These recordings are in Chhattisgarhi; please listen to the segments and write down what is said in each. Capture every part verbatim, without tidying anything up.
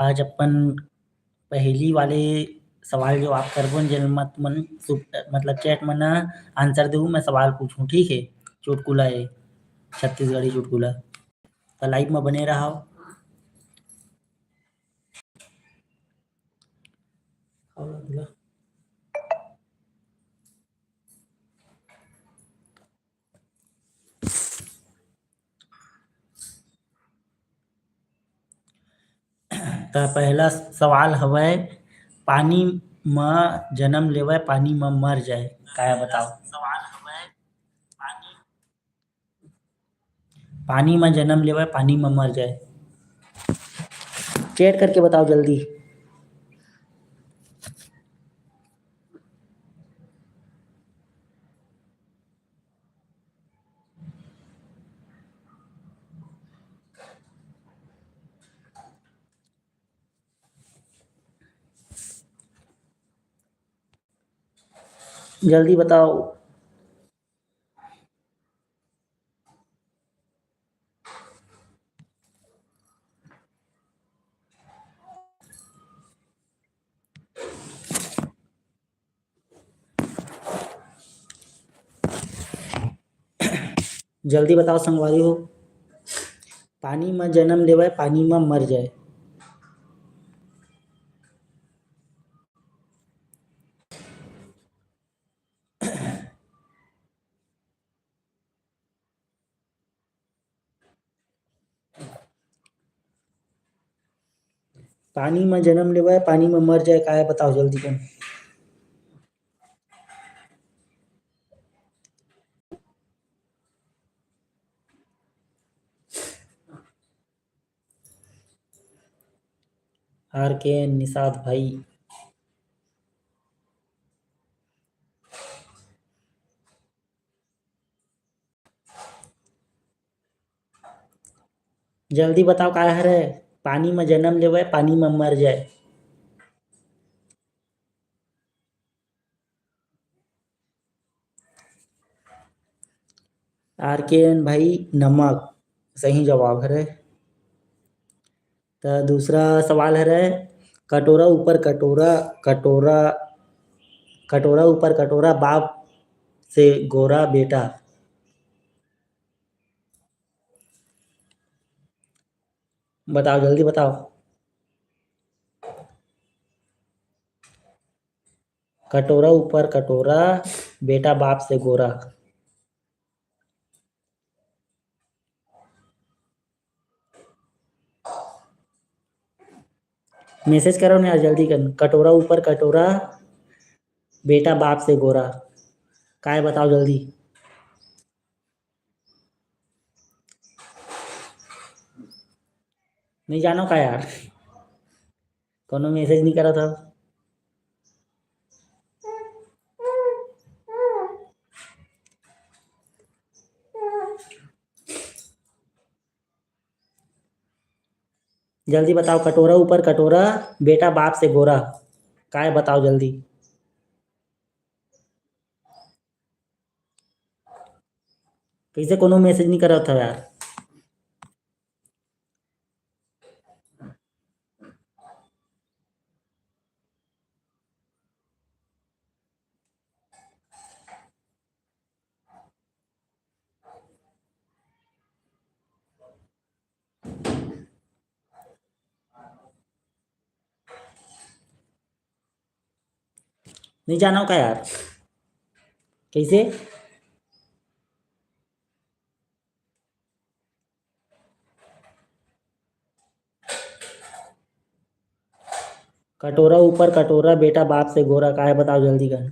आज अपन पहली वाले सवाल जवाब करबो, जेन मत मन सुप-, मतलब chat में ना answer देहू, मैं सवाल पूछूं, ठीक है? चुटकुला है, छत्तीसगढ़ी चुटकुला। तो live में बने रहो। त पहला सवाल हवय, पानी म जन्म लेवय, पानी म मर जाय, काय बताओ? पानी म जन्म लेवय, पानी म मर जाय। Chat करके बताओ जल्दी। जल्दी बताओ। जल्दी बताओ संगवारी हो, पानी म जन्म लेवय, पानी म मर जाय। पानी म जन्म लेवय, पानी म मर जाय, काय बताओ जल्दी कन। आर के निषाद भाई। जल्दी बताओ, काय हरे? पानी म जन्म लेवय, पानी म मर जाय। आर के एन भाई, नमक सही जवाब हरे। त दूसरा सवाल हरे, कटोरा ऊपर कटोरा, कटोरा, कटोरा ऊपर कटोरा, बाप से गोरा बेटा। बताओ, जल्दी बताओ। कटोरा ऊपर कटोरा, बेटा बाप से गोरा। Message करो ना यार, जल्दी कर। कटोरा ऊपर कटोरा, बेटा बाप से गोरा। काय बताओ जल्दी। नहीं जानो का यार, कोनो message नहीं करत हव। जल्दी बताओ, कटोरा ऊपर कटोरा, बेटा बाप से गोरा। काय बताओ जल्दी। कइसे कोनो message नहीं करत हव यार। नहीं जानो का यार, कइसे? कटोरा ऊपर कटोरा, बेटा बाप से गोरा, काय बताओ जल्दी कर।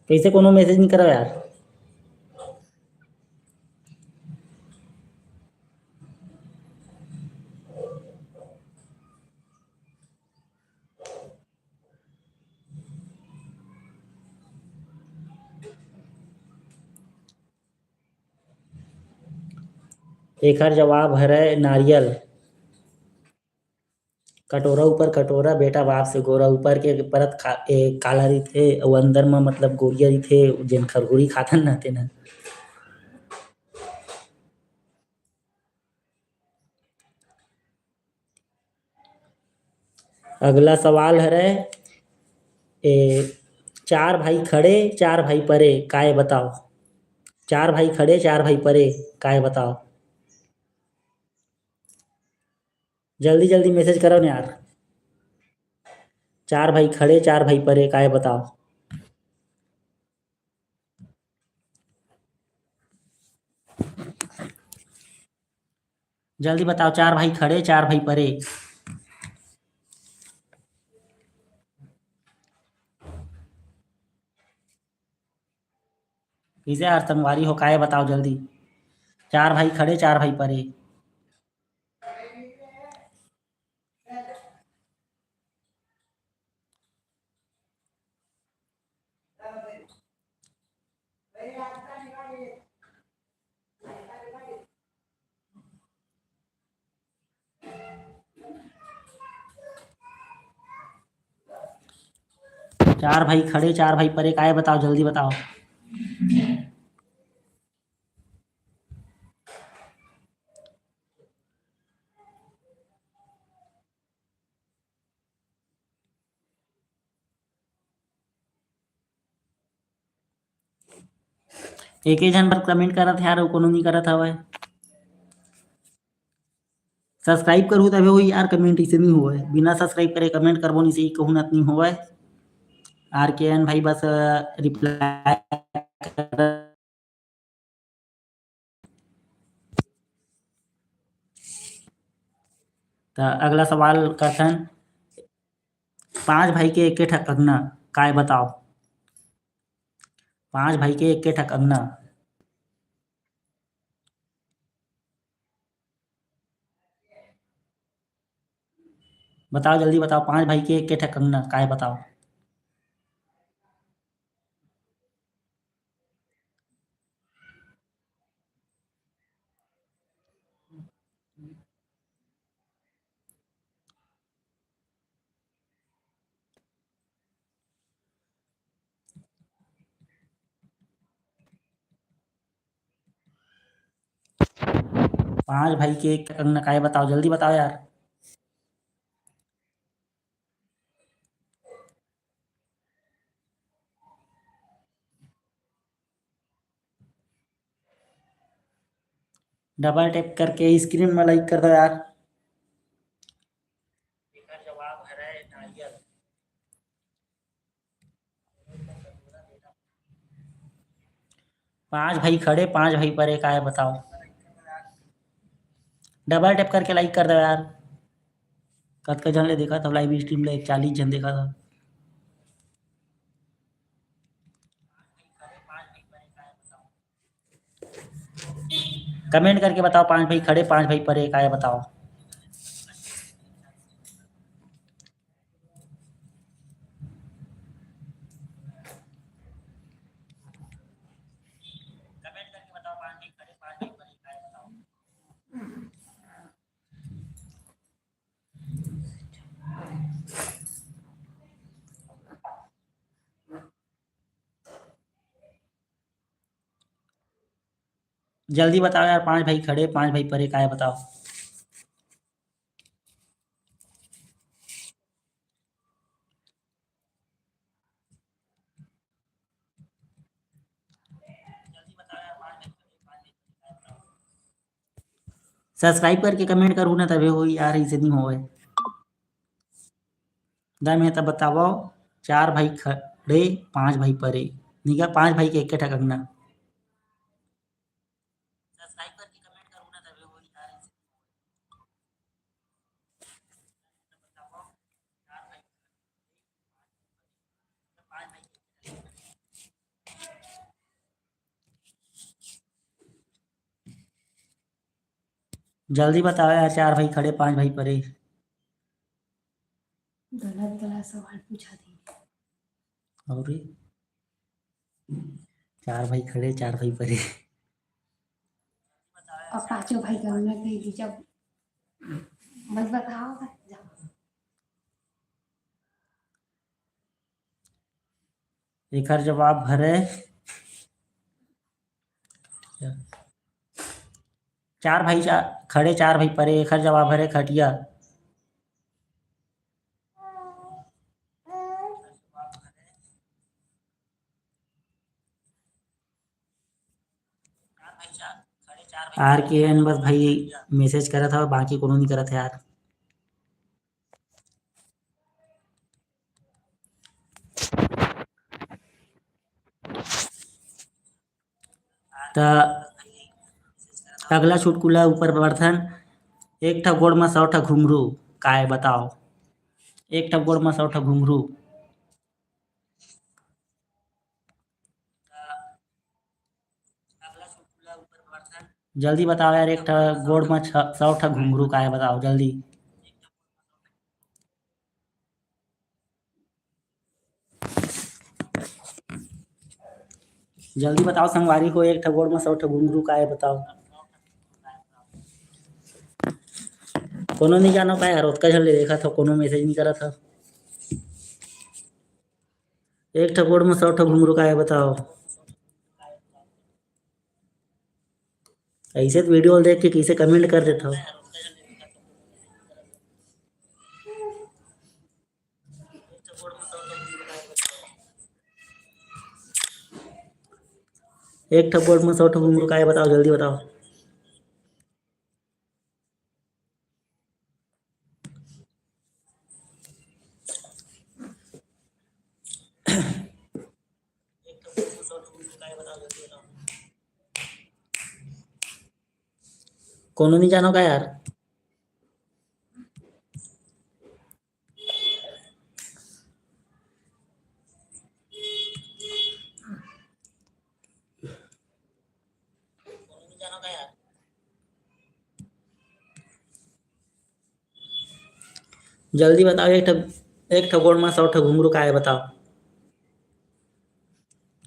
कइसे कोनो message नहीं करव यार। एखर जवाब हरय नारियल। कटोरा ऊपर कटोरा, बेटा बाप से गोरा। ऊपर के परत खा-, ए, काला रहिथे, अउ अंदर म मतलब गोरिया रहिथे, जेन खरहुरी खाथन ना, तेन ह। अगला सवाल हरे, ए, चार भाई खड़े, चार भाई परे, काय बताओ? चार भाई खड़े, चार भाई परे, काय बताओ? जल्दी जल्दी message करो न यार। चार भाई खड़े, चार भाई परे, काय बताओ? जल्दी बताओ, चार भाई खड़े, चार भाई परे। कइसे यार संगवारी हो, काय बताओ जल्दी? चार भाई खड़े, चार भाई परे। चार भाई खड़े, चार भाई परे, काय बताओ, जल्दी बताओ। एके झन बर comment करत हे यार, अउ कोनो नहीं करत हवय। Subscribe करहू तभे होही यार, comment इसे नहीं होवय, बिना subscribe करे comment करबो नहीं से कहूँ नत नहीं होवय। आर के एन भाई बस reply कर। त अगला सवाल करथन, पांच भाई के एके ठक अंगना, काय बताओ? पांच भाई के एके ठक अंगना। बताओ, जल्दी बताओ, पांच भाई के एके ठक अंगना, काय बताओ? पांच भाई के एके ठक अंगना, काय बताओ, जल्दी बताओ यार। Double tap करके screen में like कर दो यार। एकर जवाब हरे नारियल। पांच भाई खड़े, पांच भाई परे, काय बताओ? Double tap करके like कर दो यार। कतका झन ले देखत हव live stream ले? चालीस झन देखत हव। Comment करके बताओ, पांच भाई खड़े, पांच भाई परे, काय बताओ? Comment करके बताओ, पांच भाई खड़े, पांच भाई परे, काय बताओ? जल्दी बताओ यार, पांच भाई खड़े, पांच भाई परे, काय बताओ? Subscribe करके comment करहू ना, तभे होही यार, अइसे नहीं होवय। दा मैं त बतावव, चार भाई खड़े, पांच भाई परे। नहीं क्या, पांच भाई के एके ठक अंगना। Subscribe करके comment करहू ना, तभे होही यार, अइसे नहीं होवय। जल्दी बताओ यार, चार भाई खड़े, पांच भाई परे। गलत गलत सवाल पूछा थे। अउ रे, चार भाई खड़े, चार भाई परे। अउ पांचों भाई के हमने कह दी, जब मत बताओ, जाओ। एखर जवाब हरे चार भाई चा-, खड़े चार भाई परे, एखर जवाब हरे खटिया। आर के एन बस भाई message करत हव, बाकी कोनो नहीं करत हे यार। त अगला चुटकुला ऊपर बढ़थन। एक ठा गोड़ म सौ ठा घुंघरू, काय बताओ? एक ठा गोड़ म सौ ठा घुंघरू। जल्दी बताओ यार, एक ठा गोड़ म छ-, सौ ठा घुंघरू, काय बताओ जल्दी। जल्दी बताओ संगवारी हो, एक ठा गोड़ म सौ ठा घुंघरू, काय बताओ? कोनो नहीं जानो काय यार, ओतका झन ले देखत हव, कोनो message नहीं करत हव। एक ठा गोड़ म सौ ठा घुंघरू, काय बताओ? ऐसे तो video देख के कैसे comment कर देत हव। एक ठा गोड़ म सौ ठा घुंघरू, काय बताओ, जल्दी बताओ। कोनो नहीं जानो का यार? जल्दी बताओ, एक ठा, एक ठा गोड़ म सौ ठा घुंघरू, काय बताओ?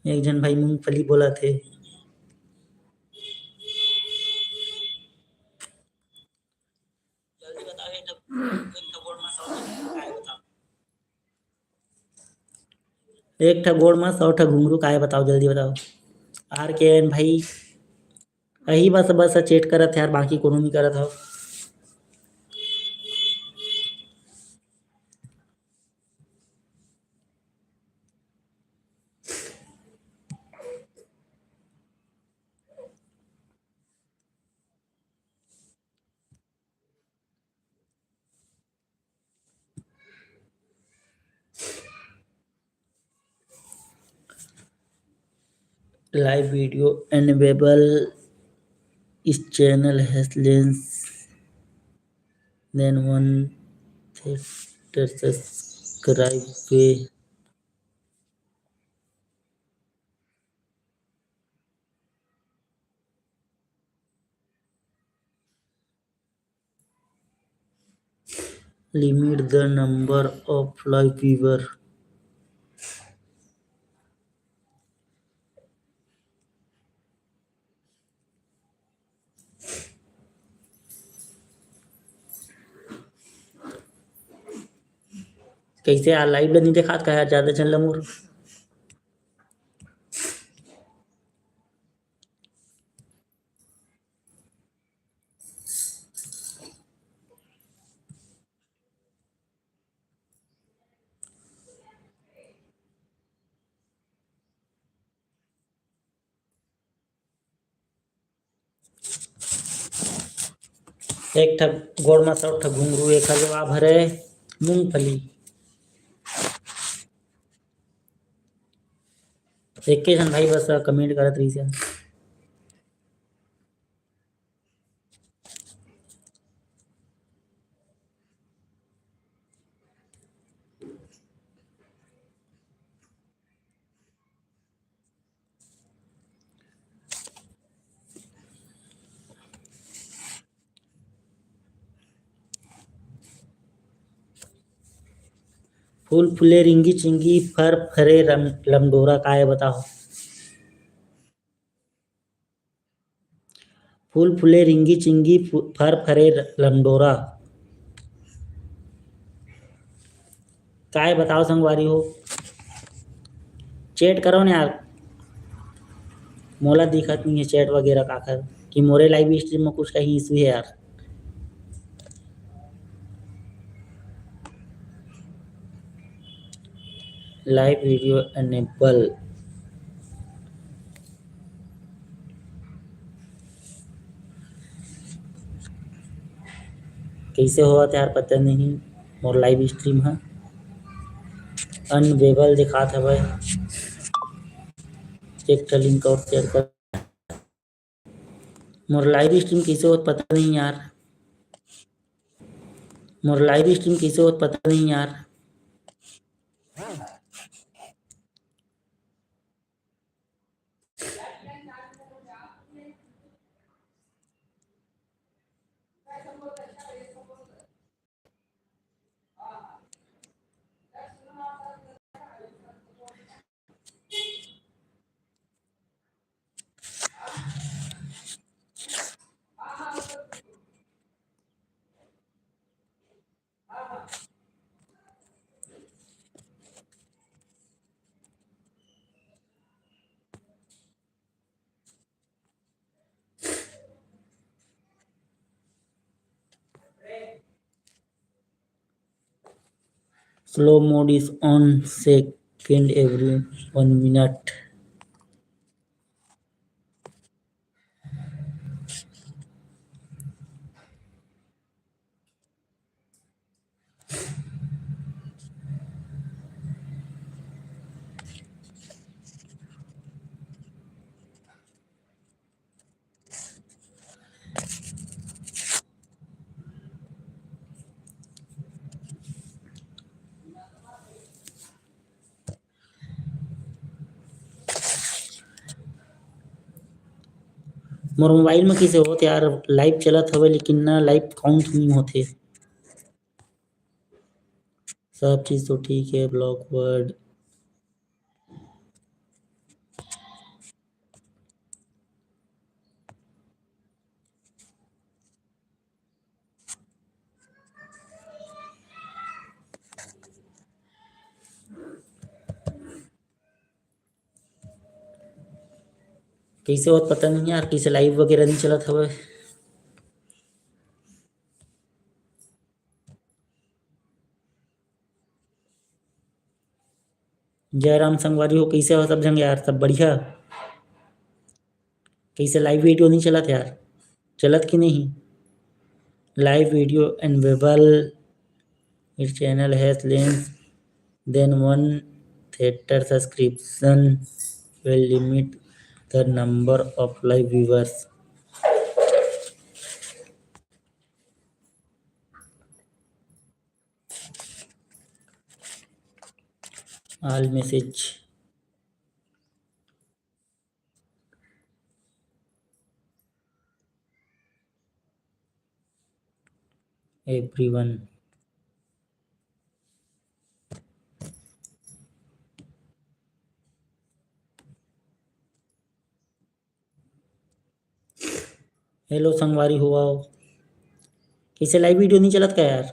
एक झन भाई मूंगफली बोलत हे। जल्दी बताओ, एक ठा, एक ठा गोड़ म सौ ठा घुंघरू, काय बताओ? एक ठा गोड़ म सौ ठा घुंघरू, काय बताओ, जल्दी बताओ। आर के एन भाई, अही बस, बस chat करत हे यार, बाकी कोनो नहीं करत हव। Live video enable, इस channel has less than one thousand subscribe। Limit the number of live viewer। कैसे यार, live ल नहीं देखात का यार, ज्यादा झन ल मोर। एक ठा गोड़ म सौ ठा घुंघरू, एखर जवाब हरे मूंगफली। एके झन भाई बस comment करत रहिस हे। फूल फूले रिंगी चिंगी, फर फरे रम-, लमडोरा, काय बताओ? फूल फूले रिंगी चिंगी, फु-, फर फरे र-, लमडोरा। काय बताओ संगवारी हो? Chat करो ना यार, मोला दिखत नहीं है chat वगैरह काकर, कि मोरे live stream में कुछ कहीं issue है यार। Live video enable कइसे होवत यार, पता नहीं। मोर live stream ह unavailable दिखात हवय। एक ठा link और share कर। मोर live stream कइसे होत पता नहीं यार, मोर live stream कइसे होत पता नहीं यार। Slow mode is on second every one minute. Mor mobile में कइसे होत यार, live चलत हवे लेकिन ना live count नहीं होथे। सब चीज तो ठीक है, block word। कइसे होत पता नहीं यार, कइसे live वगैरह नहीं चलत हवे। जय राम संगवारी हो, कइसे हो सब झन यार, सब बढ़िया? कइसे live video नहीं चलत यार, चलत कि नहीं? Live video enable, your channel has less than one theater subscription will limit the number of live viewers. All message. Everyone. Hello संगवारी हो, कइसे live video नहीं चलत का यार?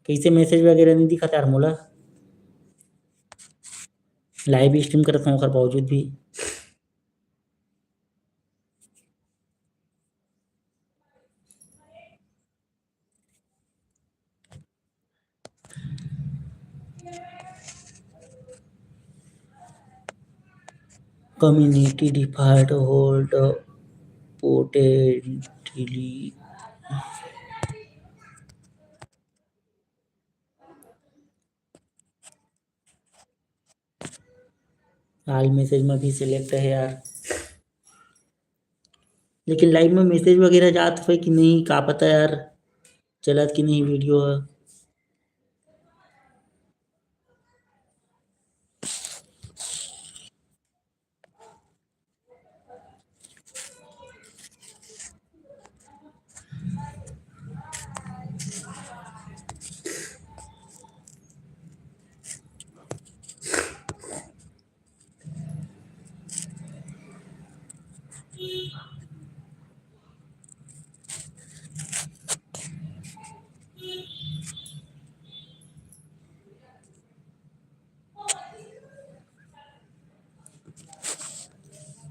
कइसे message वगैरह नहीं दिखत यार मोला, live stream करत हूँ ओकर बावजूद भी। Community default hold potently। All message में भी select है यार, लेकिन live में message वगैरह जात हुए कि नहीं, का पता यार, चलत कि नहीं video है।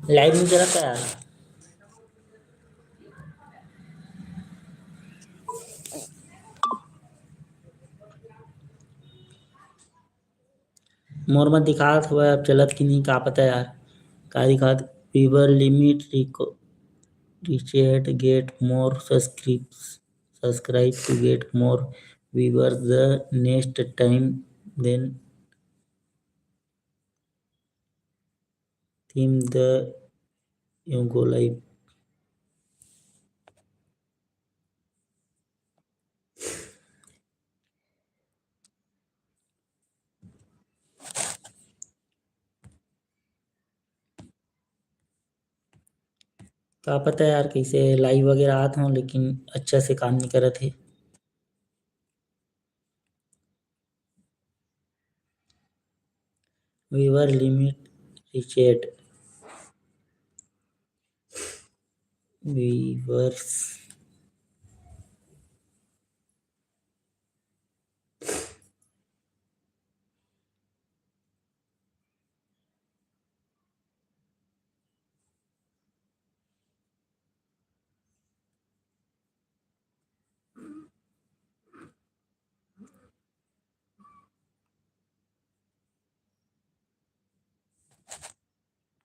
Live नहीं चलता यार। मोर में दिखात हुआ, अब चलत कि नहीं, का पता यार। का दिखात? Viewer limit reco-, reset, get more subscribes, subscribe to get more viewers the next time, then theme the you go live। का पता यार, कैसे live वगैरह आत हों, लेकिन अच्छा से काम नहीं करत हे। Viewer limit reset। Viewers।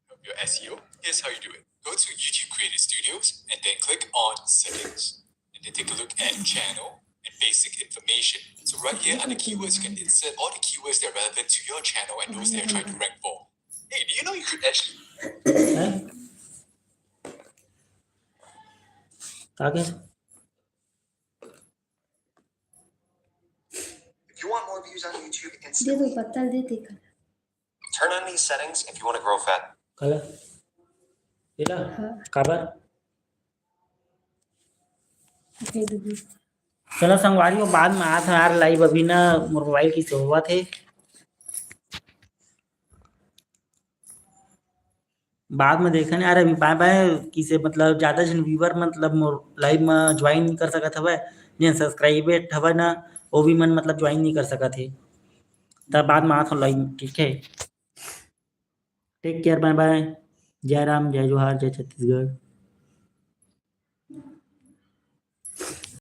Help your S E O? Here's how you do it. Go to YouTube Creator Studios and then click on Settings. And then take a look at Channel and Basic Information. So right here under Keywords, you can insert all the keywords that are relevant to your channel and those that you're trying to rank for. Hey, do you know you could actually हैं? का कहे? If you want more views on YouTube, दे दो, instantly पत्ता दे दे कर। Turn on these settings if you want to grow fat. काला? एला? हाँ। काबर? दे दो। चलो संगवारी हो, बाद में आत हन यार live, अभी ना मोर mobile की सेवा थे। बाद में देखन यार, अभी बाय बाय किसे, मतलब, ज्यादा झन viewer, मतलब, मोर live में join नहीं कर सकत हवय, जेन subscribed हवय ना, वो भी मन, मतलब, join नहीं कर सकत हे। तब बाद में आत हूँ live, ठीक है? Take care, bye bye। जय राम, जय जोहार, जय छत्तीसगढ़।